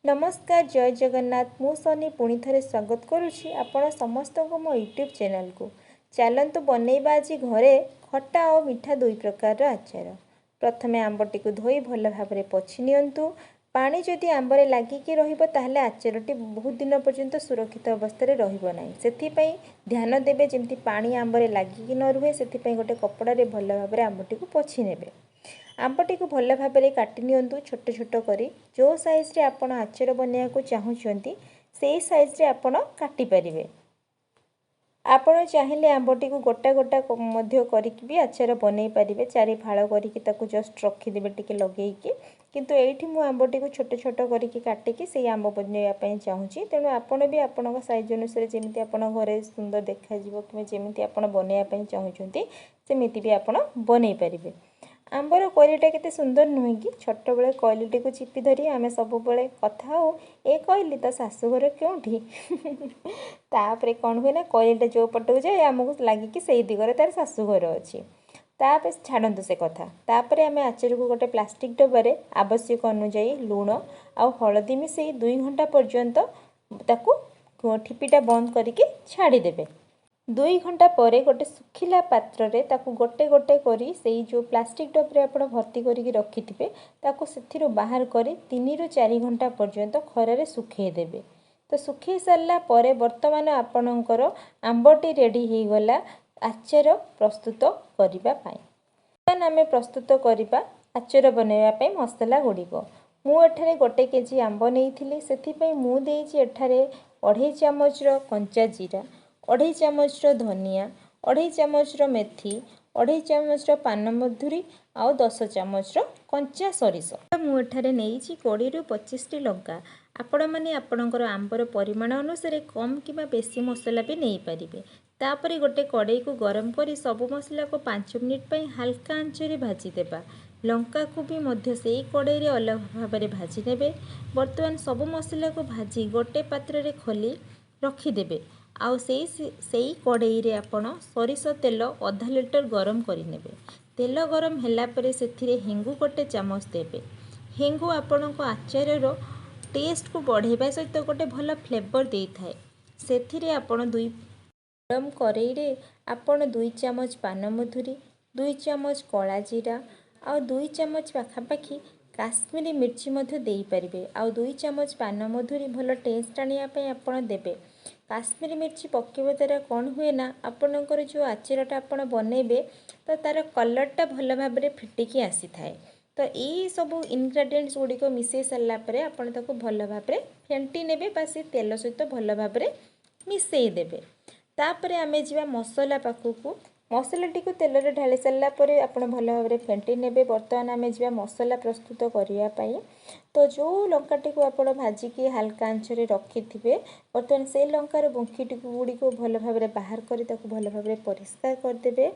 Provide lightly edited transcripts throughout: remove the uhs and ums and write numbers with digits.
ନମସ୍କାର, ଜୟ ଜଗନ୍ନାଥ। ମୁଁ ସନି ପୁଣି ଥରେ ସ୍ୱାଗତ କରୁଛି ଆପଣ ସମସ୍ତଙ୍କୁ ମୋ ୟୁଟ୍ୟୁବ୍ ଚ୍ୟାନେଲକୁ। ଚାଲନ୍ତୁ ବନେଇବା ଆଜି ଘରେ ଖଟା ଆଉ ମିଠା ଦୁଇ ପ୍ରକାରର ଆଚାର। ପ୍ରଥମେ ଆମ୍ବଟିକୁ ଧୋଇ ଭଲ ଭାବରେ ପୋଛି ନିଅନ୍ତୁ। ପାଣି ଯଦି ଆମ୍ବରେ ଲାଗିକି ରହିବ, ତାହେଲେ ଆଚାରଟି ବହୁତ ଦିନ ପର୍ଯ୍ୟନ୍ତ ସୁରକ୍ଷିତ ଅବସ୍ଥାରେ ରହିବ ନାହିଁ। ସେଥିପାଇଁ ଧ୍ୟାନ ଦେବେ ଯେମିତି ପାଣି ଆମ୍ବରେ ଲାଗିକି ନ ରୁହେ, ସେଥିପାଇଁ ଗୋଟେ କପଡ଼ାରେ ଭଲ ଭାବରେ ଆମ୍ବଟିକୁ ପୋଛି ନେବେ। ଆମ୍ବଟିକୁ ଭଲ ଭାବରେ କାଟି ନିଅନ୍ତୁ ଛୋଟ ଛୋଟ କରି। ଯେଉଁ ସାଇଜ୍ରେ ଆପଣ ଆଚାର ବନେଇବାକୁ ଚାହୁଁଛନ୍ତି, ସେଇ ସାଇଜ୍ରେ ଆପଣ କାଟିପାରିବେ। ଆପଣ ଚାହିଁଲେ ଆମ୍ବଟିକୁ ଗୋଟା ଗୋଟା ମଧ୍ୟ କରିକି ବି ଆଚାର ବନେଇ ପାରିବେ। ଚାରି ଫାଳ କରିକି ତାକୁ ଜଷ୍ଟ ରଖିଦେବେ ଟିକେ ଲଗେଇକି। କିନ୍ତୁ ଏଇଠି ମୁଁ ଆମ୍ବଟିକୁ ଛୋଟ ଛୋଟ କରିକି କାଟିକି ସେଇ ଆମ୍ବ ବନେଇବା ପାଇଁ ଚାହୁଁଛି। ତେଣୁ ଆପଣ ବି ଆପଣଙ୍କ ସାଇଜ୍ ଅନୁସାରେ, ଯେମିତି ଆପଣ ଘରେ ସୁନ୍ଦର ଦେଖାଯିବ କିମ୍ବା ଯେମିତି ଆପଣ ବନେଇବା ପାଇଁ ଚାହୁଁଛନ୍ତି, ସେମିତି ବି ଆପଣ ବନେଇ ପାରିବେ। ଆମ୍ବର କୋଇଲିଟା କେତେ ସୁନ୍ଦର ନୁହେଁ କି? ଛୋଟବେଳେ କୋଇଲିଟିକୁ ଚିପି ଧରି ଆମେ ସବୁବେଳେ କଥା ହଉ, "ଏ କୋଇଲି, ତୋ ଶାଶୁଘର କେଉଁଠି?" ତାପରେ କ'ଣ ହୁଏ ନା, କୋଇଲିଟା ଯେଉଁ ପଟକୁ ଯାଏ, ଆମକୁ ଲାଗିକି ସେଇ ଦିଗରେ ତାର ଶାଶୁଘର ଅଛି। ତାପରେ ଛାଡ଼ନ୍ତୁ ସେ କଥା। ତାପରେ ଆମେ ଆଚାରକୁ ଗୋଟେ ପ୍ଲାଷ୍ଟିକ୍ ଡବାରେ ଆବଶ୍ୟକ ଅନୁଯାୟୀ ଲୁଣ ଆଉ ହଳଦୀ ମିଶାଇ 2 ଘଣ୍ଟା ପର୍ଯ୍ୟନ୍ତ ତାକୁ ଠିପିଟା ବନ୍ଦ କରିକି ଛାଡ଼ିଦେବେ। 2 ଘଣ୍ଟା ପରେ ଗୋଟେ ଶୁଖିଲା ପାତ୍ରରେ ତାକୁ ଗୋଟେ ଗୋଟେ କରି, ସେଇ ଯେଉଁ ପ୍ଲାଷ୍ଟିକ୍ ଡବାରେ ଆପଣ ଭର୍ତ୍ତି କରିକି ରଖିଥିବେ, ତାକୁ ସେଥିରୁ ବାହାର କରି 3ରୁ 4 ଘଣ୍ଟା ପର୍ଯ୍ୟନ୍ତ ଖରାରେ ଶୁଖେଇ ଦେବେ। ତ ଶୁଖେଇ ସାରିଲା ପରେ ବର୍ତ୍ତମାନ ଆପଣଙ୍କର ଆମ୍ବଟି ରେଡ଼ି ହେଇଗଲା ଆଚାର ପ୍ରସ୍ତୁତ କରିବା ପାଇଁ। ବର୍ତ୍ତମାନ ଆମେ ପ୍ରସ୍ତୁତ କରିବା ଆଚାର ବନେଇବା ପାଇଁ ମସଲା ଗୁଡ଼ିକ। ମୁଁ ଏଠାରେ 1 କେଜି ଆମ୍ବ ନେଇଥିଲି, ସେଥିପାଇଁ ମୁଁ ଦେଇଛି ଏଠାରେ ଅଢ଼େଇ ଚାମଚର କଞ୍ଚା ଜିରା, ଅଢ଼େଇ ଚାମଚର ଧନିଆ, ଅଢ଼େଇ ଚାମଚର ମେଥି, ଅଢ଼େଇ ଚାମଚର ପାନମଧୁରୀ ଆଉ 10 ଚାମଚର କଞ୍ଚା ସୋରିଷ। ମୁଁ ଏଠାରେ ନେଇଛି 20ରୁ 25ଟି ଲଙ୍କା। ଆପଣମାନେ ଆପଣଙ୍କର ଆମ୍ବର ପରିମାଣ ଅନୁସାରେ କମ୍ କିମ୍ବା ବେଶୀ ମସଲା ବି ନେଇପାରିବେ। ତାପରେ ଗୋଟେ କଡ଼େଇକୁ ଗରମ କରି ସବୁ ମସଲାକୁ 5 ମିନିଟ୍ ପାଇଁ ହାଲକା ଆଞ୍ଚରେ ଭାଜିଦେବା। ଲଙ୍କାକୁ ବି ମଧ୍ୟ ସେଇ କଡ଼େଇରେ ଅଲଗା ଭାବରେ ଭାଜି ନେବେ। ବର୍ତ୍ତମାନ ସବୁ ମସଲାକୁ ଭାଜି ଗୋଟେ ପାତ୍ରରେ ଖୋଲି ରଖିଦେବେ। ଆଉ ସେଇ ସେଇ କଡ଼େଇରେ ଆପଣ ସୋରିଷ ତେଲ ଅଧା ଲିଟର ଗରମ କରିନେବେ। ତେଲ ଗରମ ହେଲା ପରେ ସେଥିରେ ହେଙ୍ଗୁ ଗୋଟେ ଚାମଚ ଦେବେ। ହେଙ୍ଗୁ ଆପଣଙ୍କ ଆଚାରର ଟେଷ୍ଟକୁ ବଢ଼ାଇବା ସହିତ ଗୋଟେ ଭଲ ଫ୍ଲେଭର ଦେଇଥାଏ। ସେଥିରେ ଆପଣ ଦୁଇ ଗରମ କରେଇରେ ଆପଣ 2 ଚାମଚ ପାନମଧୁରୀ, 2 ଚାମଚ କଳା ଜିରା ଆଉ 2 ଚାମଚ ପାଖାପାଖି କାଶ୍ମୀରୀ ମିର୍ଚି ମଧ୍ୟ ଦେଇପାରିବେ। ଆଉ 2 ଚାମଚ ପାନମଧୁରୀ ଭଲ ଟେଷ୍ଟ ଆଣିବା ପାଇଁ ଆପଣ ଦେବେ। କାଶ୍ମୀରୀ ମିର୍ଚି ପକାଇବା ଦ୍ୱାରା କ'ଣ ହୁଏ ନା, ଆପଣଙ୍କର ଯେଉଁ ଆଚାରଟା ଆପଣ ବନେଇବେ, ତ ତା'ର କଲର୍ଟା ଭଲ ଭାବରେ ଫିଟିକି ଆସିଥାଏ। ତ ଏଇ ସବୁ ଇନଗ୍ରେଡ଼ିଏଣ୍ଟସ୍ ଗୁଡ଼ିକ ମିଶାଇ ସାରିଲା ପରେ ଆପଣ ତାକୁ ଭଲ ଭାବରେ ଫେଣ୍ଟି ନେବେ ବା ସେ ତେଲ ସହିତ ଭଲ ଭାବରେ ମିଶାଇ ଦେବେ। ତାପରେ ଆମେ ଯିବା ମସଲା ପାଖକୁ। ମସଲାଟିକୁ ତେଲରେ ଢାଳି ସାରିଲା ପରେ ଆପଣ ଭଲ ଭାବରେ ଫେଣ୍ଟି ନେବେ। ବର୍ତ୍ତମାନ ଆମେ ଯିବା ମସଲା ପ୍ରସ୍ତୁତ କରିବା ପାଇଁ। ତ ଯେଉଁ ଲଙ୍କାଟିକୁ ଆପଣ ଭାଜିକି ହାଲକା ଆଞ୍ଚରେ ରଖିଥିବେ, ବର୍ତ୍ତମାନ ସେଇ ଲଙ୍କାର ବୁଙ୍ଖିଟିକୁ ଗୁଡ଼ିକୁ ଭଲ ଭାବରେ ବାହାର କରି ତାକୁ ଭଲ ଭାବରେ ପରିଷ୍କାର କରିଦେବେ।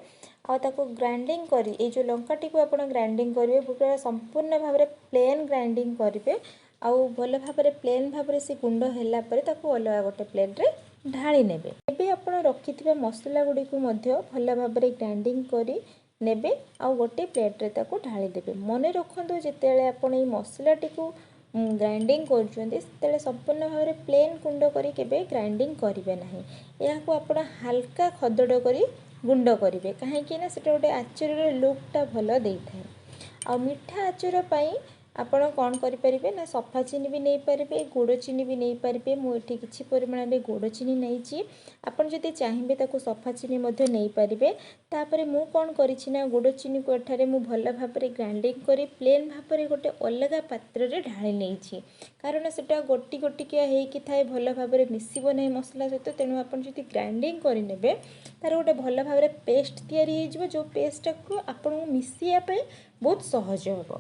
ଆଉ ତାକୁ ଗ୍ରାଇଣ୍ଡିଙ୍ଗ କରି, ଏଇ ଯେଉଁ ଲଙ୍କାଟିକୁ ଆପଣ ଗ୍ରାଇଣ୍ଡିଙ୍ଗ କରିବେ, ପୁରା ସମ୍ପୂର୍ଣ୍ଣ ଭାବରେ ପ୍ଲେନ୍ ଗ୍ରାଇଣ୍ଡିଙ୍ଗ କରିବେ। ଆଉ ଭଲ ଭାବରେ ପ୍ଲେନ୍ ଭାବରେ ସେ ଗୁଣ୍ଡ ହେଲା ପରେ ତାକୁ ଅଲଗା ଗୋଟେ ପ୍ଲେଟ୍ରେ ଢାଳି ନେବେ। ଏବେ ଆପଣ ରଖିଥିବା ମସଲା ଗୁଡ଼ିକୁ ମଧ୍ୟ ଭଲ ଭାବରେ ଗ୍ରାଇଣ୍ଡିଙ୍ଗ କରି ନେବେ ଆଉ ଗୋଟେ ପ୍ଲେଟ୍ରେ ତାକୁ ଢାଳି ଦେବେ। ମନେ ରଖନ୍ତୁ, ଯେତେବେଳେ ଆପଣ ଏଇ ମସଲାଟିକୁ ଗ୍ରାଇଣ୍ଡିଙ୍ଗ କରୁଛନ୍ତି, ସେତେବେଳେ ସମ୍ପୂର୍ଣ୍ଣ ଭାବରେ ପ୍ଲେନ୍ ଗୁଣ୍ଡ କରି କେବେ ଗ୍ରାଇଣ୍ଡିଙ୍ଗ କରିବେ ନାହିଁ। ଏହାକୁ ଆପଣ ହାଲକା ଖଦଡ଼ କରି ଗୁଣ୍ଡ କରିବେ, କାହିଁକି ନା ସେଟା ଗୋଟେ ଆଚାରର ଲୁକ୍ଟା ଭଲ ଦେଇଥାଏ। ଆଉ ମିଠା ଆଚାର ପାଇଁ ଆପଣ କ'ଣ କରିପାରିବେ ନା, ସଫା ଚିନି ବି ନେଇପାରିବେ, ଗୁଡ଼ ଚିନି ବି ନେଇପାରିବେ। ମୁଁ ଏଠି କିଛି ପରିମାଣରେ ଗୁଡ଼ ଚିନି ନେଇଛି। ଆପଣ ଯଦି ଚାହିଁବେ, ତାକୁ ସଫା ଚିନି ମଧ୍ୟ ନେଇପାରିବେ। ତାପରେ ମୁଁ କ'ଣ କରିଛି ନା, ଗୁଡ଼ ଚିନିକୁ ଏଠାରେ ମୁଁ ଭଲ ଭାବରେ ଗ୍ରାଇଣ୍ଡିଙ୍ଗ କରି ପ୍ଲେନ୍ ଭାବରେ ଗୋଟେ ଅଲଗା ପାତ୍ରରେ ଢାଳି ନେଇଛି। କାରଣ ସେଟା ଗୋଟି ଗୋଟିକିଆ ହେଇକି ଥାଏ, ଭଲ ଭାବରେ ମିଶିବ ନାହିଁ ମସଲା ସହିତ। ତେଣୁ ଆପଣ ଯଦି ଗ୍ରାଇଣ୍ଡିଙ୍ଗ କରିନେବେ, ତା'ର ଗୋଟେ ଭଲ ଭାବରେ ପେଷ୍ଟ ତିଆରି ହେଇଯିବ, ଯେଉଁ ପେଷ୍ଟଟାକୁ ଆପଣଙ୍କୁ ମିଶିବା ପାଇଁ ବହୁତ ସହଜ ହେବ।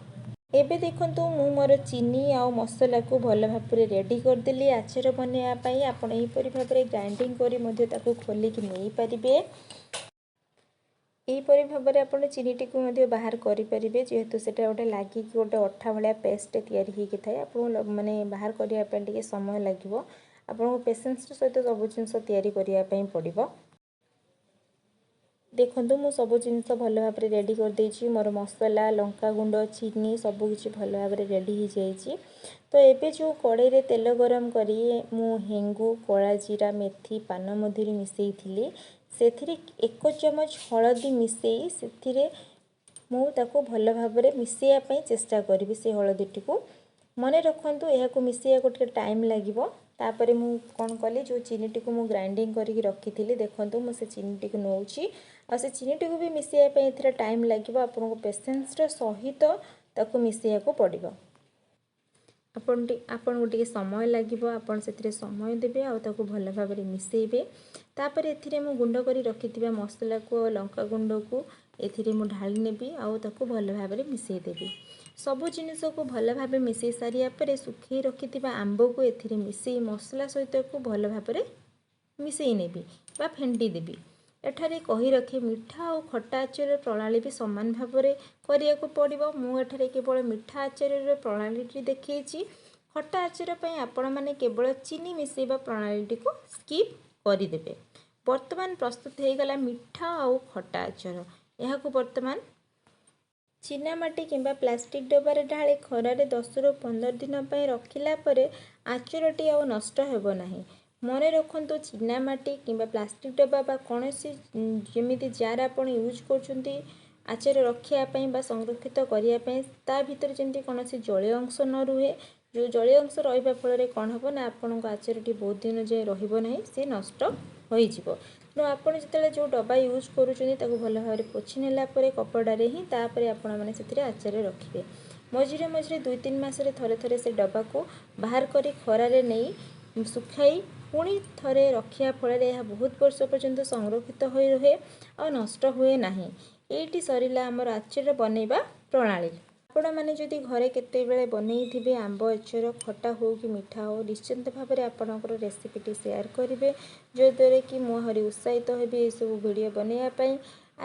ଏବେ ଦେଖନ୍ତୁ, ମୁଁ ମୋର ଚିନି ଆଉ ମସଲାକୁ ଭଲ ଭାବରେ ରେଡ଼ି କରିଦେଲି ଆଚାର ବନେଇବା ପାଇଁ। ଆପଣ ଏହିପରି ଭାବରେ ଗ୍ରାଇଣ୍ଡିଙ୍ଗ କରି ମଧ୍ୟ ତାକୁ ଖୋଲିକି ନେଇପାରିବେ। ଏହିପରି ଭାବରେ ଆପଣ ଚିନିଟିକୁ ମଧ୍ୟ ବାହାର କରିପାରିବେ। ଯେହେତୁ ସେଇଟା ଗୋଟେ ଲାଗିକି ଗୋଟେ ଅଠା ଭଳିଆ ପେଷ୍ଟ ତିଆରି ହେଇକି ଥାଏ, ଆପଣଙ୍କୁ ମାନେ ବାହାର କରିବା ପାଇଁ ଟିକେ ସମୟ ଲାଗିବ। ଆପଣଙ୍କୁ ପେସେନ୍ସର ସହିତ ସବୁ ଜିନିଷ ତିଆରି କରିବା ପାଇଁ ପଡ଼ିବ। ଦେଖନ୍ତୁ, ମୁଁ ସବୁ ଜିନିଷ ଭଲ ଭାବରେ ରେଡ଼ି କରିଦେଇଛି। ମୋର ମସଲା, ଲଙ୍କା ଗୁଣ୍ଡ, ଚିନି ସବୁକିଛି ଭଲ ଭାବରେ ରେଡ଼ି ହେଇଯାଇଛି। ତ ଏବେ ଯେଉଁ କଡ଼େଇରେ ତେଲ ଗରମ କରି ମୁଁ ହେଙ୍ଗୁ, କଳା ଜିରା, ମେଥି, ପାନମଧୁରୀ ମିଶାଇଥିଲି, ସେଥିରେ 1 ଚାମଚ ହଳଦୀ ମିଶାଇ ସେଥିରେ ମୁଁ ତାକୁ ଭଲ ଭାବରେ ମିଶାଇବା ପାଇଁ ଚେଷ୍ଟା କରିବି ସେ ହଳଦୀଟିକୁ। ମନେ ରଖନ୍ତୁ, ଏହାକୁ ମିଶାଇବାକୁ ଟିକେ ଟାଇମ୍ ଲାଗିବ। ତାପରେ ମୁଁ କ'ଣ କଲି, ଯେଉଁ ଚିନିଟିକୁ ମୁଁ ଗ୍ରାଇଣ୍ଡିଙ୍ଗ କରିକି ରଖିଥିଲି, ଦେଖନ୍ତୁ ମୁଁ ସେ ଚିନିଟିକୁ ନେଉଛି ଆଉ ସେ ଚିନିଟିକୁ ବି ମିଶାଇବା ପାଇଁ ଏଥିରେ ଟାଇମ୍ ଲାଗିବ। ଆପଣଙ୍କୁ ପେସେନ୍ସର ସହିତ ତାକୁ ମିଶାଇବାକୁ ପଡ଼ିବ। ଆପଣ ଆପଣଙ୍କୁ ଟିକେ ସମୟ ଲାଗିବ, ଆପଣ ସେଥିରେ ସମୟ ଦେବେ ଆଉ ତାକୁ ଭଲ ଭାବରେ ମିଶାଇବେ। ତାପରେ ଏଥିରେ ମୁଁ ଗୁଣ୍ଡ କରି ରଖିଥିବା ମସଲାକୁ ଆଉ ଲଙ୍କା ଗୁଣ୍ଡକୁ ଏଥିରେ ମୁଁ ଢାଳି ନେବି ଆଉ ତାକୁ ଭଲ ଭାବରେ ମିଶାଇ ଦେବି। ସବୁ ଜିନିଷକୁ ଭଲ ଭାବେ ମିଶାଇ ସାରିବା ପରେ ଶୁଖେଇ ରଖିଥିବା ଆମ୍ବକୁ ଏଥିରେ ମିଶାଇ ମସଲା ସହିତ ଭଲ ଭାବରେ ମିଶାଇ ନେବି ବା ଫେଣ୍ଟି ଦେବି। ଏଠାରେ କହି ରଖେ, ମିଠା ଆଉ ଖଟା ଆଚାରର ପ୍ରଣାଳୀ ବି ସମାନ ଭାବରେ କରିବାକୁ ପଡ଼ିବ। ମୁଁ ଏଠାରେ କେବଳ ମିଠା ଆଚାରର ପ୍ରଣାଳୀଟି ଦେଖେଇଛି। ଖଟା ଆଚାର ପାଇଁ ଆପଣମାନେ କେବଳ ଚିନି ମିଶାଇବା ପ୍ରଣାଳୀଟିକୁ ସ୍କିପ୍ କରିଦେବେ। ବର୍ତ୍ତମାନ ପ୍ରସ୍ତୁତ ହେଇଗଲା ମିଠା ଆଉ ଖଟା ଆଚାର। ଏହାକୁ ବର୍ତ୍ତମାନ ଚିନାମାଟି କିମ୍ବା ପ୍ଲାଷ୍ଟିକ୍ ଡବାରେ ଢାଳି ଖରାରେ 10ରୁ 15 ଦିନ ପାଇଁ ରଖିଲା ପରେ ଆଚାରଟି ଆଉ ନଷ୍ଟ ହେବ ନାହିଁ। ମନେ ରଖନ୍ତୁ, ଚିନାମାଟି କିମ୍ବା ପ୍ଲାଷ୍ଟିକ୍ ଡବା ବା କୌଣସି ଯେମିତି ଜାର୍ ଆପଣ ୟୁଜ୍ କରୁଛନ୍ତି ଆଚାର ରଖିବା ପାଇଁ ବା ସଂରକ୍ଷିତ କରିବା ପାଇଁ, ତା ଭିତରେ ଯେମିତି କୌଣସି ଜଳୀୟ ଅଂଶ ନ ରୁହେ। ଯେଉଁ ଜଳୀୟ ଅଂଶ ରହିବା ଫଳରେ କ'ଣ ହେବ ନା, ଆପଣଙ୍କ ଆଚାରଟି ବହୁତ ଦିନ ଯାଏଁ ରହିବ ନାହିଁ, ସେ ନଷ୍ଟ ହୋଇଯିବ। ତେଣୁ ଆପଣ ଯେତେବେଳେ ଯେଉଁ ଡବା ୟୁଜ୍ କରୁଛନ୍ତି ତାକୁ ଭଲ ଭାବରେ ପୋଛି ନେଲା ପରେ କପଡ଼ାରେ ହିଁ, ତାପରେ ଆପଣମାନେ ସେଥିରେ ଆଚାର ରଖିବେ। ମଝିରେ ମଝିରେ 2-3 ମାସରେ ଥରେ ଥରେ ସେ ଡବାକୁ ବାହାର କରି ଖରାରେ ନେଇ ଶୁଖାଇ ପୁଣି ଥରେ ରଖିବା ଫଳରେ ଏହା ବହୁତ ବର୍ଷ ପର୍ଯ୍ୟନ୍ତ ସଂରକ୍ଷିତ ହୋଇ ରୁହେ ଆଉ ନଷ୍ଟ ହୁଏ ନାହିଁ। ଏଇଠି ସରିଲା ଆମର ଆଚାର ବନେଇବା ପ୍ରଣାଳୀ। ଆପଣମାନେ ଯଦି ଘରେ କେତେବେଳେ ବନେଇଥିବେ ଆମ୍ବ ଆଚାର, ଖଟା ହେଉ କି ମିଠା ହେଉ, ନିଶ୍ଚିନ୍ତ ଭାବରେ ଆପଣଙ୍କର ରେସିପିଟି ସେୟାର କରିବେ, ଯଦ୍ୱାରା କି ମୁଁ ଆହୁରି ଉତ୍ସାହିତ ହେବି ଏସବୁ ଭିଡ଼ିଓ ବନେଇବା ପାଇଁ।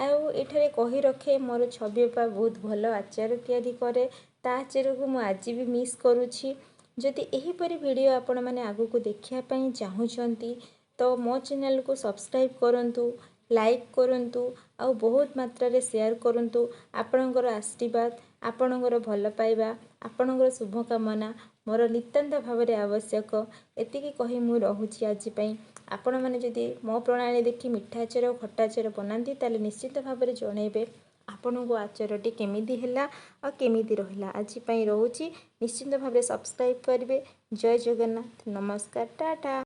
ଆଉ ଏଠାରେ କହି ରଖେ, ମୋର ଛବି ଅପା ବହୁତ ଭଲ ଆଚାର ତିଆରି କରେ। ତା ଆଚାରକୁ ମୁଁ ଆଜି ବି ମିସ୍ କରୁଛି। ଯଦି ଏହିପରି ଭିଡ଼ିଓ ଆପଣମାନେ ଆଗକୁ ଦେଖିବା ପାଇଁ ଚାହୁଁଛନ୍ତି ତ ମୋ ଚ୍ୟାନେଲକୁ ସବସ୍କ୍ରାଇବ୍ କରନ୍ତୁ, ଲାଇକ୍ କରନ୍ତୁ ଆଉ ବହୁତ ମାତ୍ରାରେ ସେୟାର କରନ୍ତୁ। ଆପଣଙ୍କର ଆଶୀର୍ବାଦ, ଆପଣଙ୍କର ଭଲ ପାଇବା, ଆପଣଙ୍କର ଶୁଭକାମନା ମୋର ନିତାନ୍ତ ଭାବରେ ଆବଶ୍ୟକ। ଏତିକି କହି ମୁଁ ରହୁଛି ଆଜି ପାଇଁ। ଆପଣମାନେ ଯଦି ମୋ ପ୍ରଣାଳୀ ଦେଖି ମିଠା ଆଚାର, ଖଟା ଆଚାର ବନାନ୍ତି, ତାହେଲେ ନିଶ୍ଚିତ ଭାବରେ ଜଣାଇବେ ଆପଣଙ୍କୁ ଆଚାରଟି କେମିତି ହେଲା ଆଉ କେମିତି ରହିଲା। ଆଜି ପାଇଁ ରହୁଛି। ନିଶ୍ଚିନ୍ତ ଭାବରେ ସବସ୍କ୍ରାଇବ୍ କରିବେ। ଜୟ ଜଗନ୍ନାଥ, ନମସ୍କାର, ଟାଟା।